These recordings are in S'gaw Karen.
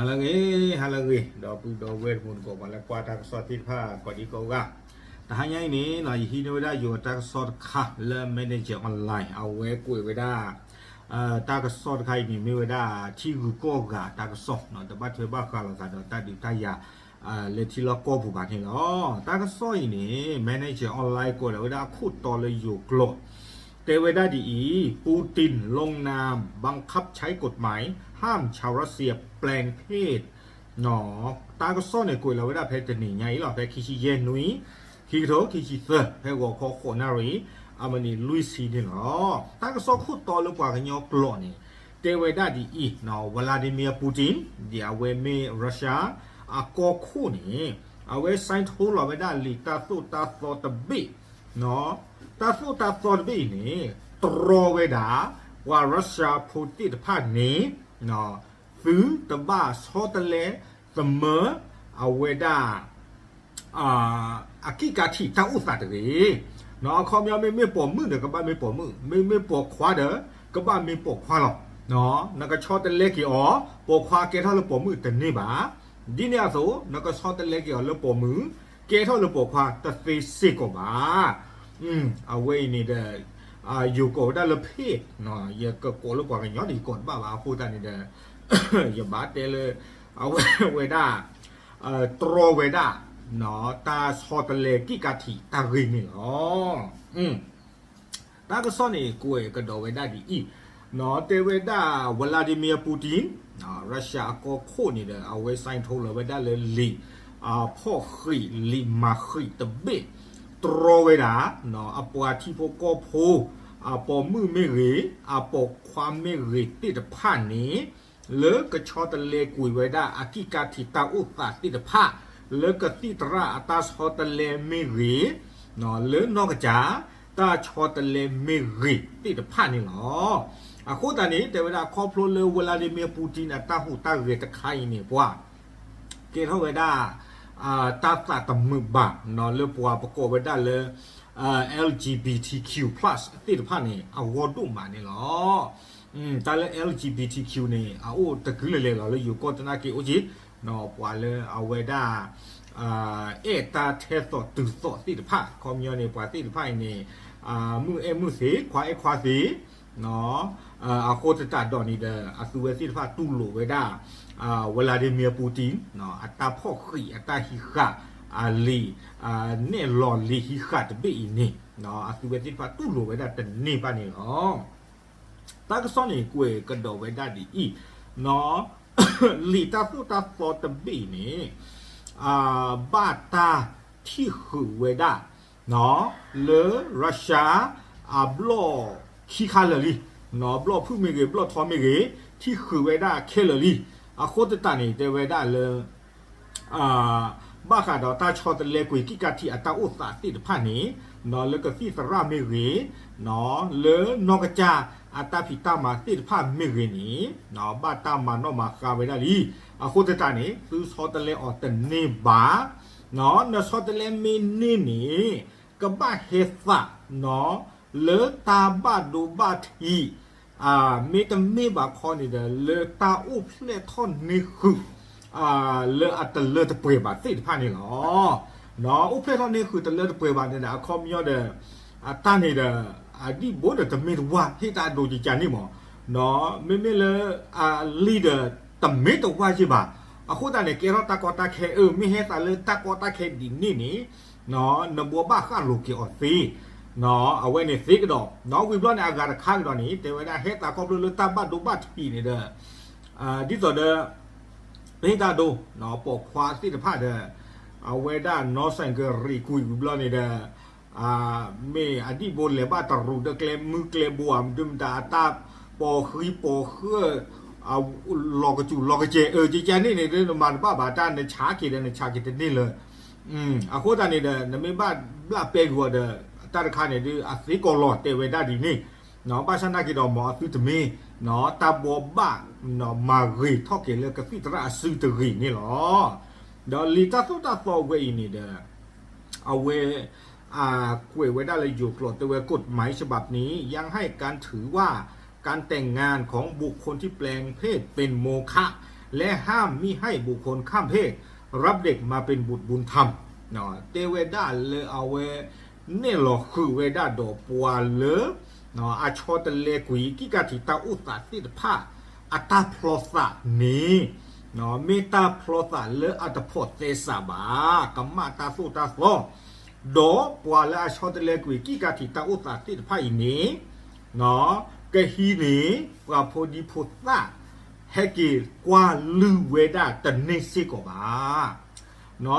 ဟါလၢအဂ့ၤ, ဟါလၢအဂ့ၤ ဒီပုၢ်ဒီဝဲၢ်တံၤသကိး ပှၤလၢကွၢ်တၢ်ကစီၣ်သ့ၣ်တဖၣ် ကိးဒံကိးဂၤ, တဟါညါအံၤန့ၣ် ယဟံးန့ၢ်ဝဲဒၣ်ယိၤတၢ်ကစီၣ်တခါလၢ Manager Online အဝဲကွဲးဝဲဒၣ် တၢ်ကစီၣ်တခါအံၤန့ၣ် မ့ၢ်ဝဲဒၣ်ထံဂုၤကီၢ်ဂၤတၢ်ကစီၣ် တဘၣ်ထွဲဘၣ်ဃးလိာ်သးဒီးတၢ်ဒုးတၢ်ယၤ လၢထံလီၢ်ကီၢ်ပူၤဘၣ်န့ၣ်လီၤ. တၢ်ကစီၣ်အံၤန့ၣ် Manager Online ကွဲးလီၤဝဲဒၣ်အခိၣ်တီလၢယိၤကျိာ် တဲဝဲဒၣ်ဒ်အံၤ Putin ลงนามบังคับใช้กฎหมาย ห้ามชาวรัสเซียแปลงเพศ တၢ်ကစီၣ်န့ၣ် ကွဲးလီၤဝဲဒၣ်ဖဲတနံၤညါအံၤလီၤ. ဖဲခံဆံယဲၢ်နွံ ခံကထိခံဆံသၢ ဖဲဂီၤခီဃိးနၣ်ရံၣ် အမံးနံးလွံၢ်ဆံန့ၣ်လီၤ. တၢ်ကစီၣ်ခိၣ်တီလၢပှၤကညီကျိာ်န့ၣ် တဲဝဲဒၣ်ဒ်အံၤ Vladimir Putin ဒ်အဝဲမ့ၢ် Russia အကီၢ်ခိၣ်န့ၣ် အဝဲ sign ထိလီၤဝဲဒၣ်လံာ်တၢ်သိၣ်တၢ်သီတဘ့ၣ် တၢ်သိၣ်တၢ်သီတဘ့ၣ်အံၤန့ၣ် တြီဝဲဒၣ် ပှၤ Russia ဖိသ့ၣ်တဖၣ်န့ၣ် သုတဘၣ်ဆီတလဲ သမၢ အဝဲဒၣ် အကံၣ်ကးထံးတၢ်အိၣ်သးတဂ့ၤ. အခီပညီ မ့မ့ၢ်ပိာ်မုၣ်ဒီး ကဘၣ်မ့ၢ်ပိာ်မုၣ်, မ့မ့ၢ်ပိာ်ခွါဒီး ကဘၣ်မ့ၢ်ပိာ်ခွါလီၤ. နကဆီတလဲက့ၤအီၤ ပိာ်ခွါကဲထီၣ်လၢပိာ်မုၣ်တန့ၢ်ဘၣ်. ဒ်န့ၣ်အသိး နကဆီတလဲက့ၤအီၤလၢပိာ်မုၣ် ကဲထီၣ်လၢပိာ်ခွါတသ့စ့ၢ်ကီးဘၣ်. အဝဲအံၤန့ၣ်ဒီး ယိၤကိးဝဲဒၣ်လၢ เพศ ယကကိးလၢပှၤကညီန့ၣ် ယကိးတဘၣ်ဘၣ်. အဃိသတးန့ၣ်ဒီး ယဘၣ်တဲလၢ အဝဲဝဲဒၣ် တြီဝဲဒၣ် တၢ်ဆီတလဲကံၣ်ကးထံးတၢ်ဂ့ၢ်န့ၣ်လီၤ. တၢ်ကစီၣ်န့ၣ် ကွဲးကဒီးဝဲဒၣ်ဒ်အံၤ တဲဝဲဒၣ် Vladimir Putin Russia အကီၢ်ခိၣ်န့ၣ်ဒီး အဝဲ sign ထိလီၤဝဲဒၣ်လၢလံာ် ဖီၣ်ဃံးလံာ်မၤဃံးတဘ့ၣ် တြီဝဲဒၣ် အပှၤထံဖိကီၢ်ဖိ အပိာ်မုၣ်မ့ၢ်ဂ့ၤ အပိာ်ခွါမ့ၢ်ဂ့ၤသ့ၣ်တဖၣ်န့ၣ် လၢကဆီတလဲကွံာ်ဝဲဒၣ်အကံၣ်ကးထံးတၢ်အိၣ်သးသ့ၣ်တဖၣ် လၢကသံၣ်သရၣ်အတၢ်ဆီတလဲမ့ၢ်ဂ့ၤ လၢနီၢ်ကစၢ် တၢ်ဆီတလဲမ့ၢ်ဂ့ၤသ့ၣ်တဖၣ်န့ၣ်လီၤ. အဃိသတးန့ၣ် တဲဝဲဒၣ်ခီဖျိလၢ Vladimir Putin အတၢ်ဟူးတၢ်ဂဲၤတခါအံၤန့ၣ် ပှၤ ကဲထီၣ်ဝဲဒၣ် တၢ်သးတမုာ်ဘၣ် လၢပှၤပကိးဝဲဒၣ်လၢ L G B T Q plus သ့ၣ်တဖၣ်န့ၣ် အဂီၢ်ဒိၣ်မးန့ၣ်လီၤ. တၢ်လၢ L G B T Q န့ၣ် အအိၣ်တကုလဲၤလဲၤလီၤ လၢယိၤကီၢ်သနာ်က့အိၣ်က့ၤ ပှၤလၢအဝဲဒၣ် အဲၣ်တၢ်ထဲသိးတုၤသိးသ့ၣ်တဖၣ် ခီပညီန့ၣ် ပှၤသ့ၣ်တဖၣ်အံၤန့ၣ် မုၣ်အဲၣ်မုၣ်သ့ ခွါအဲၣ်ခွါသ့ အဃိသတးဒီးန့ၣ်ဒီး အသုဝဲသ့ၣ်တဖၣ်တူၢ်လိာ်ဝဲဒၣ် Vladimir Putin အတၢ်ဖီၣ်ဃံးအတၢ်ဟံးဃာ် အလံာ် နဲၣ်လီၤလံာ်ဟံးဃာ်တဘ့ၣ်အံၤန့ၣ် အသုဝဲသ့ၣ်တဖၣ်တူၢ်လိာ်ဝဲဒၣ်တန့ၢ်ဘၣ်န့ၣ်လီၤ. တၢ်ကစီၣ်န့ၣ် ကွဲးကဒီးဝဲဒၣ်ဒ်အံၤ လံာ်တၢ်သိၣ်တၢ်သီတဘ့ၣ်အံၤန့ၣ် ဘၣ်တၢ်ထံၣ်ဃုာ်ဝဲဒၣ် လၢ Russia အဘျီၣ်ခံခါလၢာ်လံ, ဘျီၣ်ဖုၣ်မ့ၢ်ဂ့ၤ ဘျီၣ်ထီမ့ၢ်ဂ့ၤ ထံၣ်ဃုာ်ဝဲဒၣ်ခဲလၢာ်လံ. အဃိသတးန့ၣ် တဲဝဲဒၣ်လၢ ဘၣ်ဃးဒီးတၢ်ဆီတလဲကွံာ်ကံၣ်ကးထံးအတၢ်အိၣ်သးသ့ၣ်တဖၣ်န့ၣ် လၢကသံၣ်သရၣ်မ့ၢ်ဂ့ၤ, လၢနီၢ်ကစၢ်အတၢ်ဖံးတၢ်မၤသ့ၣ်တဖၣ်မ့ၢ်ဂ့ၤန့ၣ် ဘၣ်တၢ်မၤနီၣ်မၤဃါဝဲဒၣ်လံ. အဃိသတးန့ၣ် သုဆီတလဲအီၤတန့ၢ်ဘၣ်. နဆီတလဲမ့ၢ်န့ၢ်န့ၣ် ကဘၣ်ဟဲသး လၢတၢ်ဘၣ်ဒိဘၣ်ထံး မ့တမ့ၢ်ဘၣ်ခီန့ၣ်ဒီး လၢတၢ်အိၣ်ဖျဲၣ်ထီၣ်န့ၢ်ဃုာ် လၢအတလၢတပှဲၤဘၣ်သ့ၣ်တဖၣ်န့ၣ်လီၤ. အိၣ်ဖျဲၣ်ထီၣ်န့ၢ်ဃုာ်တလၢတပှဲၤဘၣ်န့ၣ်ဒီး အခီပညီဒီး အတၢ်န့ၣ်ဒီး အဒံၣ်ဘိဒီးတမ့ၢ်တဝၢ် ဟ့ၣ်တၢ်ဒိးကကန့ၣ်မး, မ့မ့ၢ်လၢ အလံဒီး တမ့ၢ်တဝၢ်ယ့ၢ်ဘၣ်. အဃိသတးန့ၣ် ကဲထီၣ်တၢ်ကီတၢ်ခဲ အၢ မ့ၢ်ဟဲသးလၢတၢ်ကီတၢ်ခဲဒ်န့ၣ်န့ၣ် နဘှီဘၣ်ဃၣ်လိာ်က့ၤအီၤသ့. အဝဲန့ၣ်သ့ကဒီး ဝံၤဘျီန့ၣ် အဂၤတခါကဒီးန့ၣ် တဲဝဲဒၣ်ဟဲသးခီဖျိလၢတၢ်ဘၣ်ဒိဘၣ်ထံးန့ၣ်ဒီး ဒ်သိးဒီး ပဟ့ၣ်တၢ်ဒိ ပိာ်ခွါသ့ၣ်တဖၣ်ဒီး အဝဲဒၣ်နီၢ်စဲၣ်ကရံးကွံာ်ဝံၤဘျီန့ၣ်ဒီး မ့ၢ်အဒံၣ်ဘိလဲၤဘၣ်တရူးဒီးကျဲမုၢ်ကျဲဘိ မဒုမတၤအတၢ်ပိာ်ဃံပိာ်ဃၢၣ် လီၤကစူၤလီၤကစဲၤ အၢ ကကန့ၣ်န့ၣ် နမၤတဘၣ်ဘၣ်တၢ် နဆါက့ၤဒီးနဆါက့ၤတန့ၢ်လၢၤ. အဃိသတးန့ၣ်ဒီး နမ့ၢ်ဘၣ်ဘျၣ်ပဲကွံာ်အီၤဒီး တၢ်တခါန့ၣ်ဒုး အသ့ကီးလီၤတဲဝဲဒၣ်ဒ်န့ၣ် ဘၣ်ဆၣ်နာ်က့ၤဒီး မ်အသုတမ့ၢ် တၢ်ဘှီဘၣ် မၤဂ့ၤထီၣ်က့ၤလၢကသံၣ်သရၣ်အစုတဂ့ၤန့ၣ်လီၤ. ဒီးလံာ်တၢ်သိၣ်တၢ်သီဝဲအံၤန့ၣ်ဒီး အဝဲ ကွဲးဝဲဒၣ်လၢယိၤကျိာ်တဲဝဲ กฎหมายฉบับนี้ยังให้การถือว่าการแต่งงานของบุคคลที่แปลงเพศเป็นโมฆะ และห้ามมิให้บุคคลข้ามเพศ รับเด็กมาเป็นบุตรบุญธรรม တဲဝဲဒၣ်လၢအဝဲ နဲၣ်လီၤဃုာ်ဝဲဒၣ်ဒီးပှၤလၢ အဆီတလဲကွံာ် ကံၣ်ကးထံးတၢ်အိၣ်သးသ့ၣ်တဖၣ် အတၢ်ဖျီသးန့ၣ် မ့ၢ်တၢ်ဖျီသးလၢအတဖိးသဲစးဘၣ်, ကမၣ်တၢ်သိၣ်တၢ်သီ, ဒီးပှၤလၢအဆီတလဲကွံာ် ကံၣ်ကးထံးတၢ်အိၣ်သးသ့ၣ်တဖၣ်အံၤန့ၣ် ကဟံးန့ၢ် ပှၤဖိဒံဖိသၣ် ဟဲက့ၤကွၢ်လုၢ်ဝဲဒၣ်တန့ၢ်စ့ၢ်ကီးဘၣ်.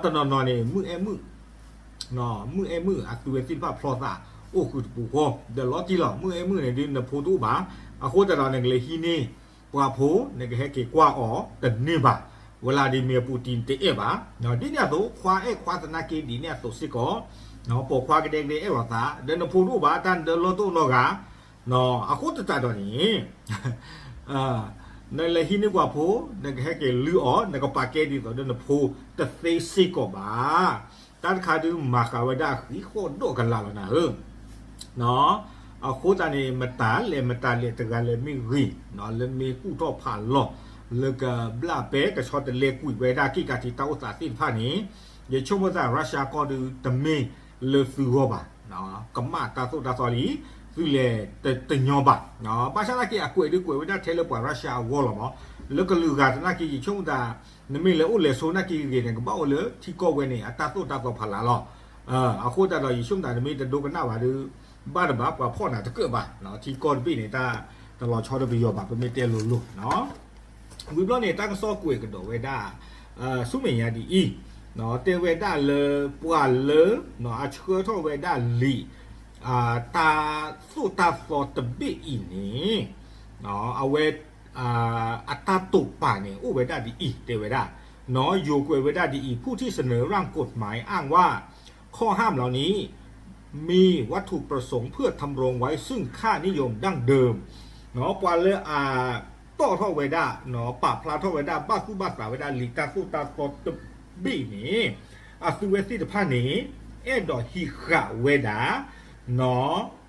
တနီၤနီၤန့ၣ် မုၢ်အဲၣ်မုၣ် မုၢ်အဲၣ်မုၣ်အသုဝဲသ့ၣ်တဖၣ်ဖျီသး အိၣ်ဃုာ်တပူၤဃီ ဒီးလီၤတံၢ်လီၤ. မုၢ်အဲၣ်မုၣ်န့ၣ်ဒ်နဖိတအိၣ်ဘၣ်. အဃိသတးဒီး နကလဲၤဟံးန့ၢ် ပှၤဖိ နကဟဲက့ၤကွၢ်အီၤတန့ၢ်ဘၣ်. ဝဲလၢဒ်မ့ၢ်အပူၤတံၢ်တအဲၣ်ဘၣ်. ဒ်န့ၣ်အသိး ခွါအဲၣ်ခွါသနာ်က့ဒ်န့ၣ်အသိးစ့ၢ်ကီး, ပိာ်ခွါကဒဲကဒဲအဲၣ်လီၤသး ဒီးနဖိတအိၣ်ဘၣ် တၢ်နဒၢလီၢ်တအိၣ်နီတဂၤ အဃိသတးဒီးန့ၣ် နလဲၤဟံးန့ၢ်ပှၤဖိ နကဟဲက့ၤလုၢ်အီၤ နကပာ်ကဲဒ်သိးဒီးနဖိတသ့စ့ၢ်ကီးဘၣ်. တၢ်တခါဒုးမၤဃာ်ဝဲဒၣ်ဃံးဃီၣ်ဒီးကလးလီၤနၤဧၢ. အဃိသတးန့ၣ် မတၤလဲၣ်မတၤလဲၣ်တဂၤလဲၣ်မ့ၢ်ဂ့ၤ လၢမ့ၢ်ကူၣ်ထီၣ်ဖးလီၤ လၢကဘျၣ်ပဲကဆီတလဲကွံာ်ဝဲဒၣ်ကံၣ်ကးထံးတၢ်အိၣ်သးသ့ၣ်တဖၣ်န့ၣ် ယဆိကမိၣ်သး Russia ကီၢ်ဒုးတမ့ၢ်လၢသုဂီၢ်ဘၣ်. ကမၣ်တၢ်သိၣ်တၢ်သီလံ သုလဲၤတညီဘၣ်. ဘၣ်ဆၣ်သနာ်က့ အကွဲးဒုးကွဲးဝဲဒၣ်ထဲလၢပှၤ Russia အဂီၢ်လီၤမး, လၢကလုာ်ဂၤသနာ်က့ ယဆိကမိၣ်သး နမ့ၢ်လဲၤအိၣ်လဲၤဆိးသနာ်က့ဂ့ၤဂ့ၤန့ၣ် ကဘၣ်အိၣ်လၢထံကီၢ်ဝဲန့ၣ် အတၢ်သိၣ်တၢ်သီဖးလးလီၤ. အဃိသတးဒီး ယဆိကမိၣ်သး နမ့ၢ်တဒိကနၣ်ဘၣ်ဒီး ဘၣ်တဘၣ် ပှၤဖီၣ်နၤတကၢၢ်ဘၣ်. ထံကီၢ်တဘ့ၣ်န့ၣ် တၢ်တလီၤဆီဒီးပယီၤဘၣ် ပမ့ၢ်တဲလိၤလိၤ ဝံၤဘျီန့ၣ် တၢ်ကစီၣ်ကွဲးကဒီးဝဲဒၣ် ဆူမဲာ်ညါဒ်အံၤ, တဲဝဲဒၣ်လၢ ပှၤလၢ အဆှၢထီၣ်ဝဲဒၣ်လံာ် တၢ်သိၣ်တၢ်သီတဘ့ၣ်အံၤန့ၣ် အဝဲ အတၢ်တိာ်ပာ်န့ၣ် အိၣ်ဝဲဒၣ်ဒ်အံၤ တဲဝဲဒၣ်, ယိၤကွဲးဝဲဒၣ်ဒ်အံၤ ผู้ที่เสนอร่างกฎหมายอ้างว่า ข้อห้ามเหล่านี้ มีวัตถุประสงค์เพื่อทำรงไว้ซึ่งค่านิยมดั้งเดิม ပှၤလၢအတီၣ်ထီၣ်ဝဲဒၣ် ပာ်ဖျါထီၣ်ဝဲဒၣ် ဘၣ်သူၣ်ဘၣ်သးဝဲဒၣ် လံာ်တၢ်သိၣ်တၢ်သီတဘ့ၣ်န့ၣ် အသုဝဲသ့ၣ်တဖၣ်န့ၣ် အဲၣ်ဒိးဟံးဃာ်ဝဲဒၣ် ဂံၢ်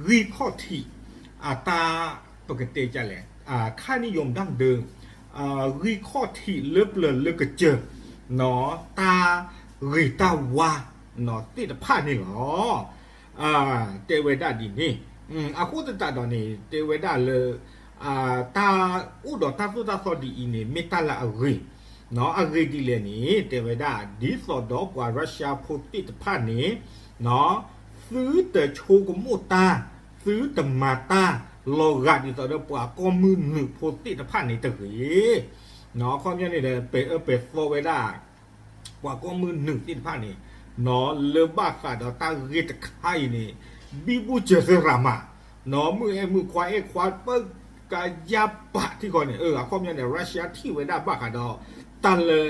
ခီၣ်ထံး အတၢ် ပကတဲလဲၣ် ค่านิยมดั้งเดิม ဂံၢ်ခီၣ်ထံးလၢပျၢၤလၢကစၢၢ် တၢ်ဂ့ၤတၢ်ဝါ သ့ၣ်တဖၣ်န့ၣ်လီၤ. တဲဝဲဒၣ်ဒ်န့ၣ် အဃိသတးဒီးန့ၣ် တဲဝဲဒၣ်လၢ တၢ်အိၣ်ဒီးတၢ်သိၣ်တၢ်သီဒ်အံၤန့ၣ် မ့ၢ်တၢ်လၢအဂ့ၤ အဂ့ၤဒ်လဲၣ်န့ၣ် တဲဝဲဒၣ် ဒ်သိးဒီးပှၤ Russia ဖိသ့ၣ်တဖၣ်န့ၣ် သုတဆိကမိၣ်တၢ် သုတမၤတၢ်လီၤဂာ်ဒ်သိးဒီးပှၤကီၢ်မုၢ်နုာ်ဖိသ့ၣ်တဖၣ်န့ၣ်တဂ့ၤ. အခီပညီန့ၣ်ဒီး ပဲာ်အၢပဲာ်သီဝဲဒၣ် ပှၤကီၢ်မုၢ်နုာ်သ့ၣ်တဖၣ်န့ၣ် လၢဘၣ်ဃးဒီးတၢ်ဂ့ၢ်တခါအံၤန့ၣ် ဘံဘူစၢၤသရၣ်မး မုၢ်အဲၣ်မုၣ်ခွါအဲၣ်ခွါ ပၢ်ကယၢ်ပာ်ထံဃီန့ၣ် အခီပညီန့ၣ် Russia ထံၣ်ဝဲဒၣ်ဘၣ်ဃးဒီး တၢ်လၢ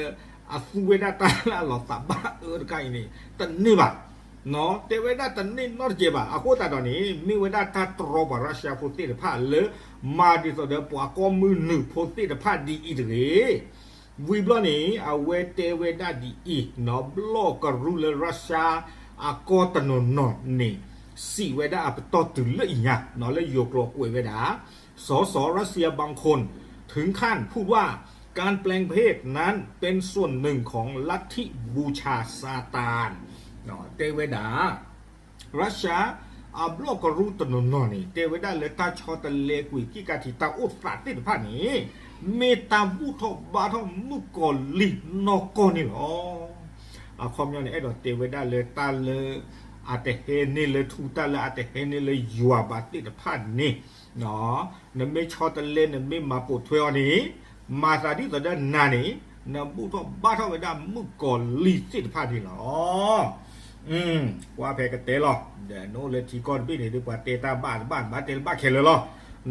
အသူဝဲဒၣ်တၢ်လၢအလီၤသးဘၣ်အၢတခါအံၤန့ၣ် တန့ၢ်ဘၣ် တဲဝဲဒၣ်တန့ၢ်နီတကဲးဘၣ်. အဃိသတးဒီးန့ၣ် မ့ၢ်ဝဲဒၣ်တၢ်တြီပှၤ Russia ဖိသ့ၣ်တဖၣ်လၢ မၤဒ်သိးဒီးပှၤကီၢ်မုၢ်နုာ်ဖိသ့ၣ်တဖၣ်ဒ်အံၤတဂ့ၤ. ဝံၤဘျီန့ၣ် အဝဲတဲဝဲဒၣ်ဒ်အံၤ ဘျီၣ်ကရူၢ်လၢ Russia အကီၢ်တနီၤနီၤန့၁ၣ် စံးဝဲဒၣ်အပတီၢ်တုၤလၢအံၤညါ လၢယိၤကျိာ်ကွဲးဝဲဒၣ် สสรัสเซียบางคนถึงขั้นพูดว่า การแปลงเพศนั้นเป็นส่วนหนึ่งของลัทธิบูชาซาตาน တဲဝဲဒၣ် Russia အဘျီၣ်ကရူၢ်တနီၤနီၤန့ၣ် တဲဝဲဒၣ်လၢတၢ်ဆီတလဲကွံာ်ကံၣ်ကးထံးတၢ်အိၣ်သးသ့ၣ်တဖၣ်န့ၣ် မ့ၢ်တၢ်ဘူၣ်ထီၣ်ဘါထီၣ်မုၣ်ကီၤလံၢ်နီၢ်ကီၢ်န့ၣ်လီၤ. အခီပညီန့ၣ် အဲၣ်ဒိးတဲဝဲဒၣ်လၢတၢ်လၢ အတဟဲန့ၢ်လၢထူ တၢ်လၢအတဟဲန့ၢ်လၢယွၤဘၣ်သ့ၣ်တဖၣ်န့ၣ် နမ့ၢ်ဆီတလဲ နမ့ၢ်မၤပိာ်ထွဲအီၤန့ၣ် မၤသးဒ်သိးဒီးနၤန့ၣ် နဘူၣ်ထီၣ်ဘါထီၣ်ဝဲဒၣ်မုၣ်ကီၤလံၢ်သ့ၣ်တဖၣ်န့ၣ်လီၤ. ကွၢ်ဖဲကတဲလီၤ ဒီးနအိၣ်လၢထံကီၢ်တဘ့ၣ်န့ၣ် ဒ်ပှၤတဲတၢ်ဘၣ်တဘၣ် နဘၣ်တဲတဘၣ်ခဲလၢာ်လီ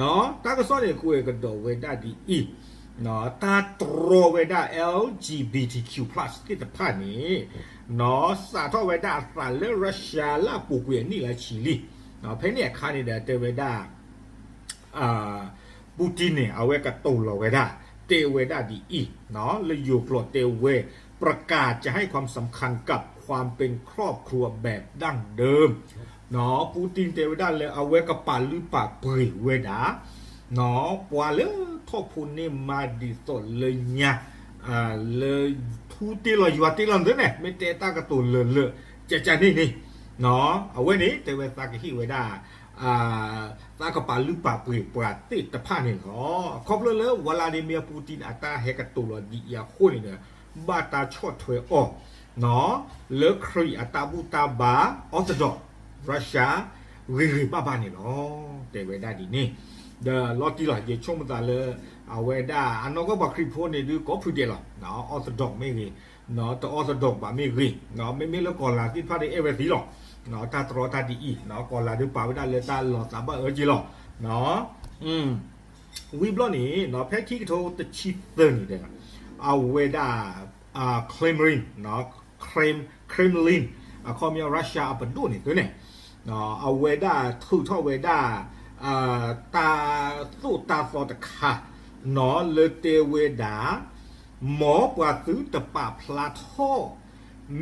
ၤ. တၢ်ကစီၣ်န့ၣ် ကွဲးကဒီးဝဲဒၣ်ဒ်အံၤ တၢ်တြီဝဲဒၣ် แอลจีบีทีคิวพลัส သ့ၣ်တဖၣ်န့ၣ် စးထီၣ်ဝဲဒၣ်အသးလၢ Russia လၢအပူၤကွံာ်အနံၣ်လၢဆံလံ. ဖဲန့ၣ်အခါန့ၣ်ဒီး တဲဝဲဒၣ် Putin န့ၣ် အဝဲကတိၤလီၤဝဲဒၣ် တဲဝဲဒၣ်ဒ်အံၤ လၢယိၤကျိာ်တဲဝဲ ประกาศจะให้ความสำคัญกับความเป็นครอบครัวแบบดั้งเดิม Putin တဲဝဲဒၣ်လၢအဝဲကပာ်လုၢ်ပာ်ပှ့ၤဝဲဒၣ် ပှၤလၢ ထီၣ်ဖိန့ၢ်မါဒ်သိးလၢညါ လၢထူတ့ၢ်လီၤယွၤတ့ၢ်လီၤန့ၣ် မ့ၢ်တဲတၢ်ကတိၤလၢာ်လၢာ် ကကန့ၣ်န့ၣ် အဝဲန့ၣ်တဲဝဲသးကဟ့ၣ်ဝဲဒၣ် သးကပာ်လုၢ်ပာ်ပှ့ၤပှၤသ့ၣ်တဖၣ်န့ၣ်လီၤ. ခီဖျိလၢ Vladimir Putin အတၢ်ဟဲကတိၤလီၤဒ်အံၤအဃိန့ၣ်ဒီး ဘၣ်တၢ်ဆီၣ်ထွဲအီၤ လၢခရံာ်အတၢ်ဘူၣ်တၢ်ဘါ Orthodox Russia ဂ့ၤဂ့ၤဘၣ်ဘၣ်န့ၣ်လီၤ. တဲဝဲဒၣ်ဒ်န့ၣ် ဒီးလီၤတံၢ်လီၤ ယဆိကမိၣ်သးလၢ အဝဲဒၣ်အနီၢ်ကီၢ်ပှၤခရံာ်ဖိန့ၣ်ဒုးကိးဖုဒဲးလီၤ. Orthodox မ့ၢ်ဂ့ၤ တ Orthodox ဘၣ်မ့ၢ်ဂ့ၤ မ့မ့ၢ်လၢကီၢ်လၤသ့ၣ်တဖၣ်ဒီးအဲၣ်ဝဲသ့လီၤ. တၢ်တြီတၢ်ဒ်အံၤ ကီၢ်လၤဒုးပာ်ဝဲဒၣ်လၢတၢ်လီၤသးဘၣ်အၢက့ၤလီၤ. ဝံၤဘျီန့ၣ် ဖဲခံကထိတဆံသၢန့ၣ်ဒီး အဝဲဒၣ် Kremlin Krem- Kremlin အခီပညီ Russia အပဒိၣ်န့ၣ်သ့န့ၣ် အဝဲဒၣ်ထုးထီၣ်ဝဲဒၣ် တၢ်သိၣ်တၢ်သီတခါ လၢတဲဝဲဒၣ် မ်ပှၤသုတပာ်ဖျါထီၣ်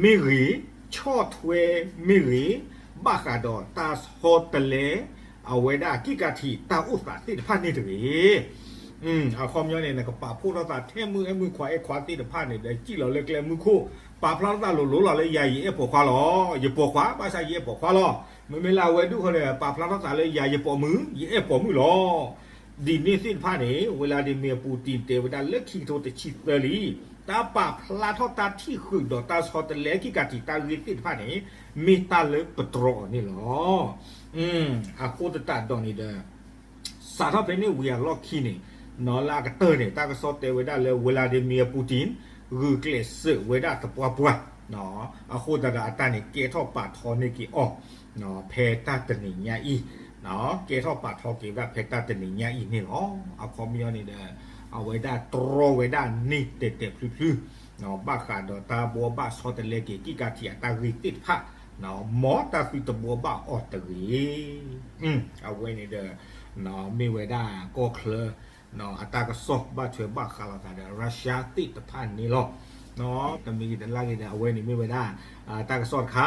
မ့ၢ်ဂ့ၤ, ဆီၣ်ထွဲမ့ၢ်ဂ့ၤ, ဘၣ်ဃးဒီးတၢ်ဆီတလဲ အဝဲဒၣ်ကံၣ်ကးထံးတၢ်အိၣ်သးသ့ၣ်တဖၣ်န့ၣ်တဂ့ၤ. အခီပညီန့ၣ် နကပာ်ဖှိၣ်ထီၣ်သးထဲမုၢ်အဲၣ်မုၢ်ခွါအဲၣ်ခွါသ့ၣ်တဖၣ်န့ၣ်ဒီး စံၣ်လီၤလၢကျဲမုၢ်ခိၣ် ပာ်ဖျါထီၣ်သးလိၤလိၤလီၤလၢယၤယအဲၣ်ပိာ်ခွါလီၤ. ယပိာ်ခွါ ဘၣ်ဆၣ်ယအဲၣ်ပိာ်ခွါလီၤ. မ့မ့ၢ်လၢအဝဲဒၣ်ဃီန့ၣ် ပာ်ဖျါထီၣ်သးလၢယၤယပိာ်မုၣ် ယအဲၣ်ပိာ်မုၣ်လီၤ. ဒ်န့ၣ်သ့ၣ်တဖၣ်န့ၣ် Vladimir Putin တဲဝဲဒၣ်လၢခံကထိတဆံသၢလံ တၢ်ပာ်ဖျါထီၣ်တၢ်ထံၣ်ဃုာ်ဒီးတၢ်ဆီတလဲကံၣ်ကးထံးတၢ်ဂ့ၢ်သ့ၣ်တဖၣ်န့ၣ် မ့ၢ်တၢ်လၢပတြီအီၤန့ၣ်လီၤ. အဃိသတးဒီးန့ၣ်ဒီး စးထီၣ်ဖဲန့ၣ်ဝံၤအလီၢ်ခံန့ၣ် လၢအကတၢၢ်န့ၣ် တၢ်ကစီၣ်တဲဝဲဒၣ်လၢ Vladimir Putin ဂုာ်ကျဲးစၢးဝဲဒၣ်သပှၢ်ပှၢ် အဃိသတးဒီးအတၢ်န့ၣ်ကဲထီၣ်ပာ်ထီန့ၢ်က့ၤအီၤ ဖဲတၢ်တနံၤညါအံၤ ကဲထီၣ်ပာ်ထီက့ၤဝဲဒၣ်ဖဲတၢ်တနံၤညါအံၤန့ၣ်လီၤ. အခီပညီန့ၣ်ဒီး အဝဲဒၣ်တြီဝဲဒၣ်န့ၣ်တဲာ်တဲာ်ဖျုဖျု ဘၣ်ဃးဒီးတၢ်ဘှီဘၣ်ဆီတလဲက့ၤကံၣ်ကးထံးအတၢ်ဂ့ၢ်သ့ၣ်တဖၣ် မ်တၢ်သုတဘှီဘၣ်အီၤတဂ့ၤ. အဝဲန့ၣ်ဒီး မ့ၢ်ဝဲဒၣ်ကီၢ်ချၢ အတၢ်ကစီၣ်ဘၣ်ထွဲဘၣ်ဃးလိာ်သးဒီး Russia သ့ၣ်တဖၣ်န့ၣ်လီၤ. တမံၤဂ့ၤတလါဂ့ၤဒီး အဝဲန့ၣ်မ့ၢ်ဝဲဒၣ် တၢ်ကစီၣ်တခါ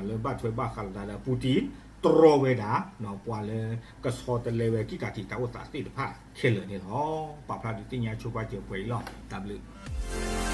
လၢဘၣ်ထွဲဘၣ်ဃးလိာ်သးဒီး Putin တြီဝဲဒၣ် ပှၤလၢကဆီတလဲဝဲကံၣ်ကးထံးတၢ်အိၣ်သးသ့ၣ်တဖၣ်ခဲလၢာ်န့ၣ်လီၤ. ပာ်ဖျါဒုးသ့ၣ်ညါဆိပာ်စၢၤပှဲၤအံၤလီၤ. တၢ်ဘျုး